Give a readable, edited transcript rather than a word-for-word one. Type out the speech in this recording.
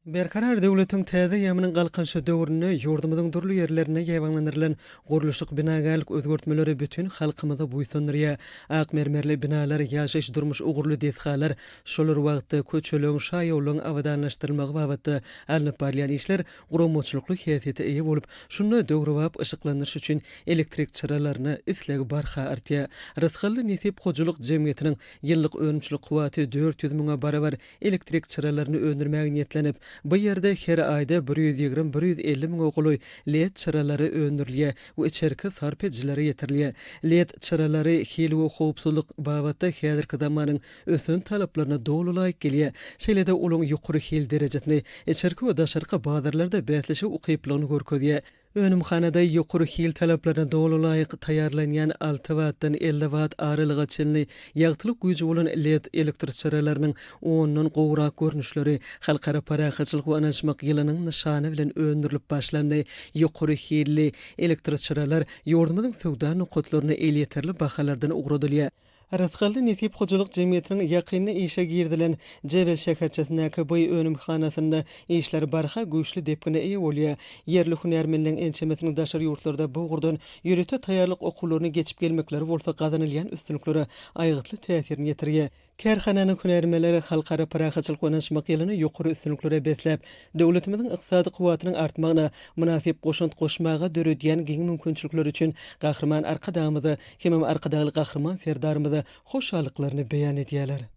Berkarar döwletiň täze eýýamynyň Galkynyşy döwründe ýurdumyzyň dürli ýerlerinde ýaýbaňlandyrylan gurluşyk-binagärlik özgertmeleri bütin halkymyzy buýsandyrýar. Ak mermerli binalar, ýaşaýyş-durmuş ugurly desgalar, şol bir wagtda köçeleriň, şaýollaryň abadanlaşdyrylmagy babatda alnyp barylýan işler guramaçylykly häsiýete eýe bolup, şunda döwrebap yşyklandyryş üçin elektrik çyralaryna isleg barha artýar. Rysgally nesip hojalyk jemgyýetiniň ýyllyk önümçilik kuwwaty 400 müňe barabar elektrik çyralaryny öndürmäge niýetlenip, bu ýerde her aýda 120, 150 müňe golaý led çyralary öndürilýär we içerki sarp edijilere ýetirilýär. Led çyralary hil we howpsuzlyk babatda häzirki zamanyň ösen talaplaryna doly laýyk gelýär. Şeýle-de olaryň ýokary hil derejesini, içerki we daşarky bazarlarda bäsleşige ukyplylygyny görkezýär. Önümhanada ýokary hil talaplaryna doly laýyk taýýarlanýan alty wattdan 50 watt aralyga çenli ýagtylyk güýji bolan led elektroçyralarynyň ondan gowrak görnüşleri Halkara parahatçylyk we ynanyşmak ýylynyň nyşany bilen öndürilip başlandy. Ýokary hilli elektroçyralar ýurdumyzyň söwda nokatlaryna elýeterli bahalardan ugradylýar. Rysgally nesip hojalyk jemgyýetiniň ýakynda işe girizilen Jebel şäherçesindäki bu önümhanasynda işler barha güýçli depgine eýe bolýar. Ýerli hünärmenleň ençemesiniň daşary ýurtlarda bu ugurdan ýörite taýýarlyk okuwlaryny geçip gelmekleri bolsa gazanylýan üstünliklere aýgytly täsirini ýetirýär. Kärhananyň hünärmenleri Halkara parahatçylyk we ynanyşmak ýylyny ýokary üstünliklere besläp, döwletimiziň ykdysady kuwwatynyň artmagyna mynasyp goşant goşmaga döredýän giň mümkinçilikleri üçin Gahryman Arkadagymyza hemem Arkadagly Gahryman Serdarymyza hoşallyklaryny beýan edýärler.